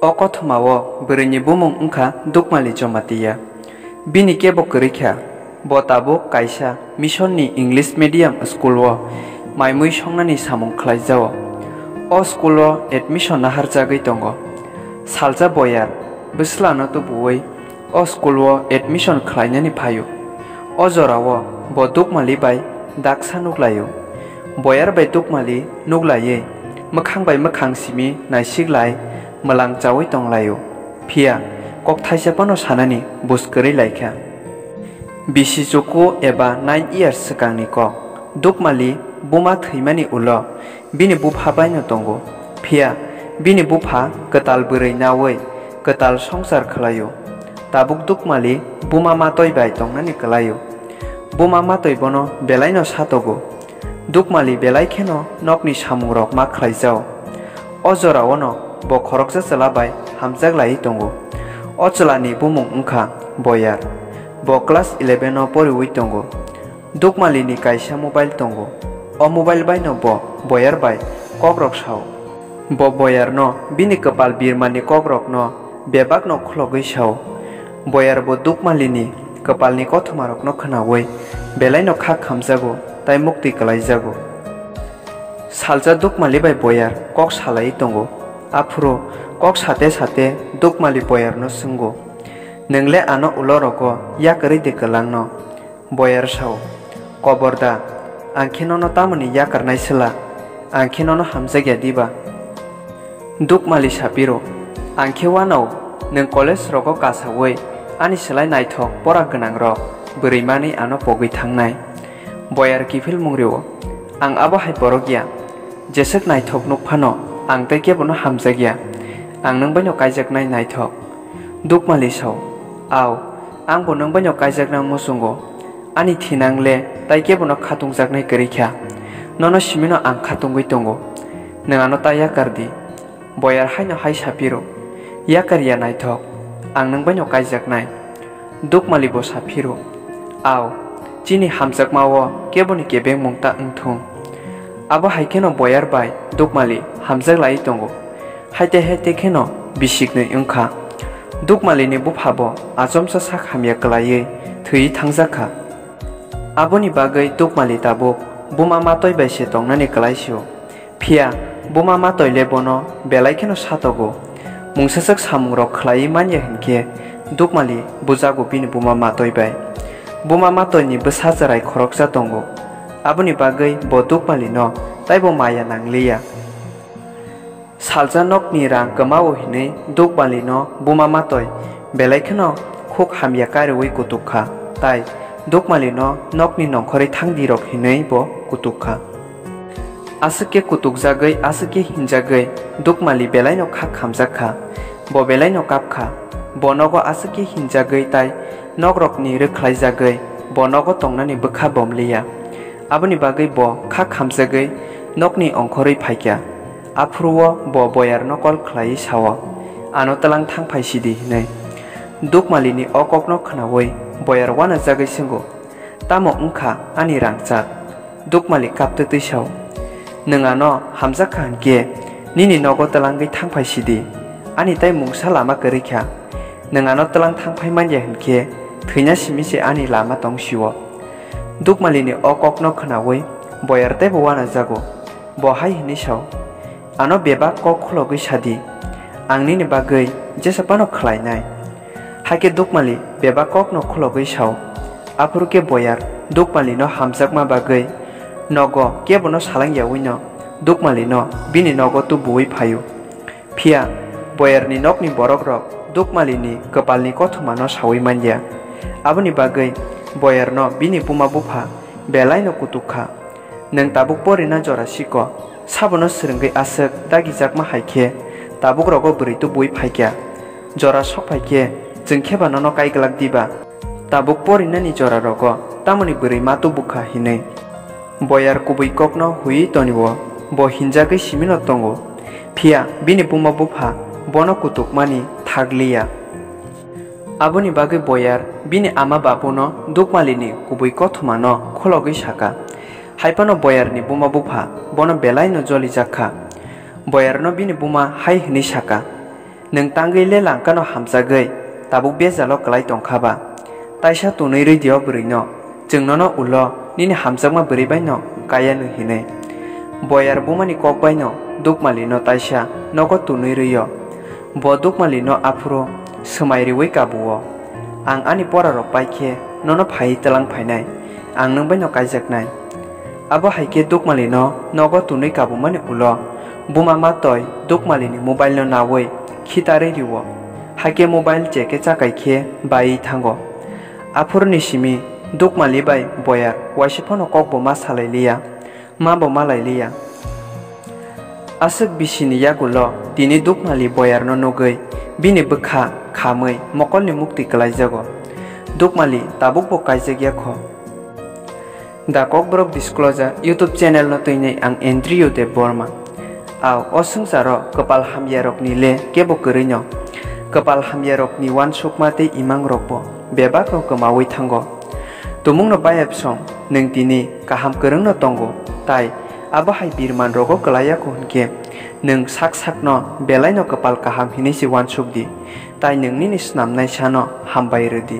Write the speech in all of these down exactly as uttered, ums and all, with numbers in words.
O kothoma o bwrwi ni bumung wngkha Dukmali Jamatia. Bini kebo kwrwi kha. Bo tabuk kaisa mission ni English medium school o mai mui songnani samung khlai jao. O school o admission naharjagwi tongo. Salsa Boyar bwsla no tubuwi o school o admission khlainani phaio. O jorao bo Dukmali bai daksa nuklaio. Boyar bai Dukmali nuklaiwi mwkhang bai mwkhang simi naisiklai mwlang chawi tonglaio. Phiya kok thaisa phano sanani buj kwrwi laikha. Bisi chuku eba nine years swkangni kok. Dukmali buma thwimani ulo bini bupha baino tongo. Phiya bini bupha kwtal bwrwi nawi kwtal songsar khlaio. Tabuk Dukmali buma matoi bai tongnani kwlaio. Buma matoi bono belaino satogo. Dukmali belai kheno nokni samungrok ma khlaijao. O joraono bo khoroksa chwla bai hamjak laiwi tongo. O chwlani bumung wngkha Boyar. Bo class eleven o poriwi tongo. Dukmalini kaisa mobile tongo. O mobile baino bo Boyar bai kokrok sao. Bo Boyarno bini kwpal birmani kokrokno bebakno khulogwi sao. Boyar bo Dukmalini kwpalni kothomarokno khwnawi belaino kha khamjago tai muktwi kwlaijago. Salsa Dukmali bai Boyar kok salaiwi tongo. Aphuru kok sate sate Dukmali Boyarno swngo, "Nwng le ano ulo rogo yakarwi de kwlangno?" Boyar sao, "Kobor da, ang khe nono tamoni yakarnai sela? Ang khe nono hamjakya diba?" Dukmali sapiro, "Ang khe uanao, nwng college rogo kasawi ani slai naithok pora gwnangrok bwrwi manwi ano pogwi thangnai." Boyar kiphil mungrio, "Ang abo hai borok ya. Jeswk naithok nuk phano ang tei kebono hamjakya. Ang nwng baino kaijaknai naithok." Dukmali sao, "Ao, ang bo nwng baino kaijakna muchungo. Ani thinang le tai kebono khatungjaknai kwrwi kha. Nono simino ang khatungwi tongo. Nwng ano ta yakar di." Boyar haino hai sapiro, "Yakar ya naithok, ang nwng baino kaijaknai." Dukmali bo saphiro, "Ao, chini hamjakmao keboni kebengmung ta wngthung." Abo hai kheno Boyar bai Dukmali hamjak laiwi tongo. Haite haite kheno bisiknwi wngkha. Dukmalini buphabo achomsa sak hamya kwlaiwi thwiwi thangjak kha. Aboni bagwi Dukmali tabuk buma matoi bai se tongnani kwlaisio. Phiya buma matoi le bono belai kheno satogo. Mungsaswk samungrok khlaiwi manya hinkhe Dukmali bujago bini buma matoi bai. Buma matoini bwsa chwrai khoroksa tongo. Aboni bagwi bo Dukmalino taibo maya nangliya. Salsa nokni rang kwmao hinwi Dukmalino buma matoi belai kheno khuk hamya kariui kutuk kha, tai Dukmalino nokni nongkhorwi thangdi rok hinwi bo kutuk kha. Aswk khe kutukjagwi, aswk khe hinjagwi Dukmali belaino kha khamjak kha, bo belaino kap kha. Bo nogo aswk khe hinjagwi tai nokrokni rwkhlaijagwi bo nogo tongnani bwkha bomliya. Aboni bagwi bo kha khamjagwi nokni ongkhorwi phaikha. Aphuru-o bo Boyarno kol khlaiwi sao, "Ano twlang thang phai sidi," hinwi. Dukmalini o kokno khnaui Boyar uanajagwi swngo, "Tamo wngkha ani rangchak?" Dukmali kaptwtwi sao, "Nwng ano hamjak kha hinkhe nini nogo twlangwi thang phai sidi. Ani tai mungsa lama kwrwi kha. Nwng ano twlang thang phai manya hinkhe thwina simi se ani lama tong sio." Dukmalini o kokno khnaui Boyar teibo uanajago. Bo hai hwnwi sao, "Ano bebak kok khulogwi sadi, ang nini bagwi jesa phano khlainai." Hakhe Dukmali bebak kokno khulogwi sao. Aphuru khe Boyar Dukmalino hamjakma bagwi nogo kebono salang yaui'-no Dukmalino bini nogo tubuui phaio. Phiya Boyarni nokni borokrok Dukmalini kwpalni kothomano saui manya. Aboni bagwi Boyarno bini buma bupha belaino kutuk kha. Nwng tabuk porina jora siko, sabono swrwngwi aswk dagijakma hai khe tabuk rogo bwrwi tubuui phaikha. Jora sok phai khe chwng khe ba nono kaiglak diba? Tabuk porinani jora rogo tamoni bwrwi ma tubukha hinwi. Boyar kubui kokno huiwi tonio, bo hinjagwi simino tongo, phiya bini buma bupha bono kutukmani thak liya. Aboni bagwi Boyar bini ama babuno Dukmalini kubui kothomano khulogwi saka. Hai phano Boyarni buma bupha bono belaino jolijak kha. Boyarno bini buma hai hwnwi saka, Nwng tangwi le langkano hamjagwi tabuk bejalo kwlai tongkha ba? Taisa tunwi rwidi o bwrwino, chwng nono ulo nini hamjakma bwrwi baino kaya nw hinwi. Boyar bumani kok baino Dukmalino taisa nogo tunwi rwio. Bo Dukmalino aphuru swmai riwi kabuo. Ang ani porarok pai khe nono phaiwi twlang phainai, ang nwng baino kaijaknai. Abo hai khe Dukmalino nogo tunwi kabumani ulo buma matoi Dukmalini mobile no nawi khitarwi rio. Hakhe mobile cheke chakai khe baiwi thango. Aphuruni simi Dukmali bai Boyar waisa phano kokbo ma salai liya, mabo malai liya. Aswk bisini yagulo tini Dukmali Boyarno nugwi bini bwkha khamwi mokolni mukti kwlaijago. Dukmali tabukbo kaijak ya kho. The Kokborok Disclosure YouTube channel no twinwi ang Andrew Debbarma. Aw, o swngcharo kwpal hamyarokni le kebo kwrwino. Kwpal hamyarokni uansukma tei imangrokbo bebakno kwmawi thango. Tumungno bayapsong, nwng tini kaham kwrwngno tongo, tai abo hai birmanrogo kwlaiya kho hwnkhe, nwng sak sakno belaino kwpal kaham hinwi se uansuk di, tai nwng nini snamnai sano hambai rw di.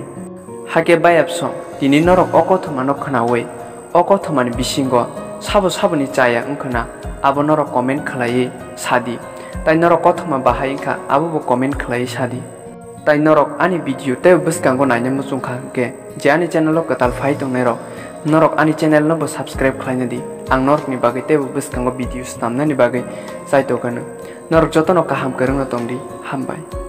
Hakhe bayapsong, tini norok o kothomano khnaui, o kothomani bisingo sabo saboni chaya wngkhwna, abo norok comment khlaiwi sadi. Tai norok kothoma bahai wngkha, abobo comment khlaiwi sadi. Tai norok ani video tei bwskango naina muchungkha hwnkhe, je ani channel o kwtal phai tongnairok, norok ani channel no bo subscribe khlaina di. Ang norokni bagwi teibo bwskango video snamnani bagwi chaitokgano. Norok jotono kaham kwrwngno tongdi, hambai.